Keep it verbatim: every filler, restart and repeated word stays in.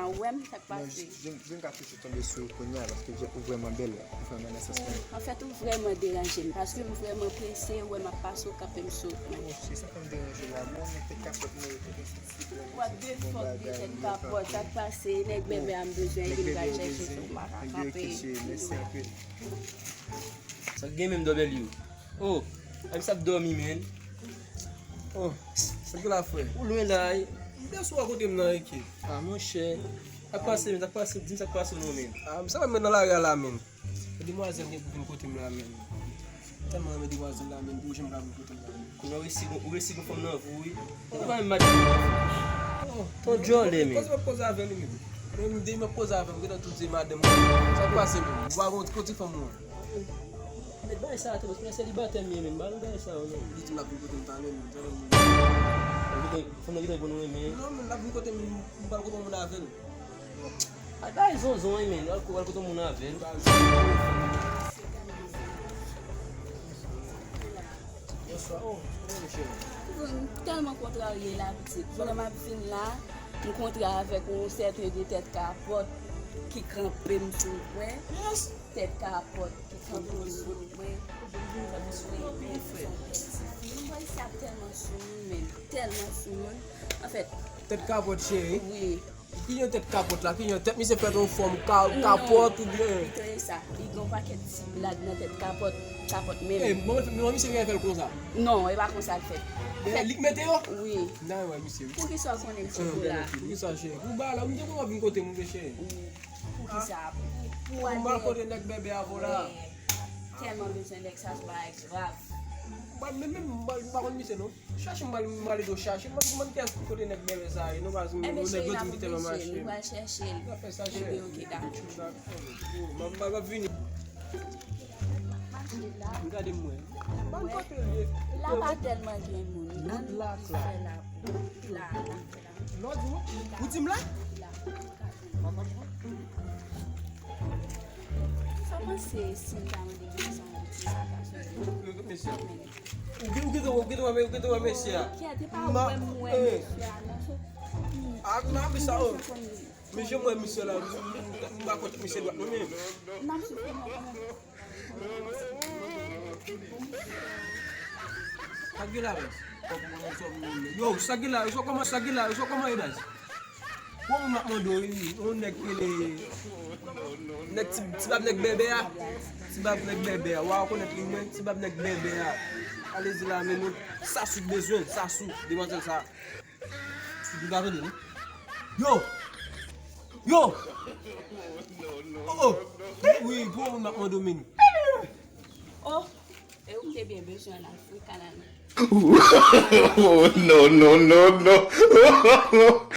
Ou wè m, sa k pase? Jen, jen ka chèche tonbe sou ou kounye a, paske ou vrèman bèl, ou vrèman nan sans mwen. Anfèt, ou vrèman deranje m, paske m vrèman prese, ou wè m ap pase, ou kanpe m sot. Oh, se sa k ap deranje la, bon, mete kapòt mwen, mete yon ti W ap defòk de tèt kapòt, sa k pase, nèg bèbè a m bezwen, epi m pral chèche sou m pa ka kanpe. Sa k gen menm W? Oh, a misye ap dòmi, men. Oh, sa k gen la, frè? Ou lwen la, wi. M te sou a kote m nan, eke. Ah, monchè. Sa k pase, men, sa k pase, di m sa k pase non, men. Ah, sa mwen nan lari a la, men. Demwazèl gen pou vin kote m la, men. Tèlman renmen demwazèl la, men, pou janm ka vin kote m la, men. Kounye a ou resi, ou resi gon fanm nan vou, wi. Ou pa menm madanm. Oh, ton djòlè, men. Koze m ap koze avè l, men. Men m de m ap koze avè l, m gentan tou di madanm. Sa k pase, men? Ou pa gon, gon ti fanm ou an? Met bagay sa atè, paske mwen selibatè m ye, men. M pa nan bagay sa yo, non. Li di m l ap vin kote m talè, men. Talè, men. Fanm nan gentan konn ou renmen. Non, men l ap vin kote m, m pral konprann moun avè l. Al bay zonzon, wi, men. Al ko-, al kote moun avè l. Bonswa. Oh, kòman, cheri? Bon, m tèlman kontrarye la, pitit. Pandan m ap vin la, m kontre avèk yon sèten de tèt kapòt ki kanpe m sou pwen. Tèt kapòt ki kanpe m sou pwen. Wi, men se yon tèt tifi. M wè sa tèlman sou moun, men tèlman sou moun. Anfèt, tèt kapòt, cheri? Wi. Ki jan tèt kapòt la? Ki jan tèt misye fèt yon fòm ka-, kapòt oubyen? Li te sa. Li gen yon pakèt ti blad nan tèt kapòt, kapòt menm. Eh, manman, manman misye genlè fè l konsa. Non, e pa konsa l fèt. Eh, li k mete yo? Wi. N a wè misye, wi. Poukisa w konnen misye pou la? Poukisa, cheri? Pou ba la, ou te konn w ap vin kote m, cheri. Wi. Poukisa? Pou, pou, pou m al kote nèg bèbè a pou la. Tèlman bezwen nèg sa, se bagay grav. Mwen menm, mwen, mwen pa konn misye, non. Chache m pral, m pral ede w chache. Mwen, mwen kiyès kote nèg bèbè sa ye? Nou pa, nou nèg yo di m ki tèlman mache. Nou pral chèche l. N ap fè sa, chè. Epi, ok, dakò. Dakò. M ap, m ap vini. M gade m wè. Ban kote l ye. La pa tèlman gen moun. Ann fè la pou la, la. Lò di mwen? Ou di m la? Sa w panse si m ta mande Vincent yon ti sa ka sou li? Mesye. Ou gen, ou gen, ou gen, ou gen, ou gen mesye a. Kèt, e pa ou menm mwen, mesye a, non, se. Ah, m ap sa, oh. Men jan m wè misye la, m pa kont misye dwat non, men. N ap soufri, non, kanmenm. Sa k gen la, baz? Yo, sa k gen la, yo, kòman, sa k gen la, yo, kòman ye, baz? Bon, m ap mande w, wi, yon nèg ki rele, nèg ti, ti bab nèg bèbè a. Ti bab nèg bèbè a, w a rekonèt li, mwen, ti bab nèg bèbè a. Alezi la, men nou, Sasou bezwen, Sasou, demwazèl sa. Ou pa tande, non? Yo! Yo! Oh, oh! Wi, gwo moun m ap mande w, men. Oh! E ou te byen bezwen la, wi, kanal. Oh, no, no, no, no.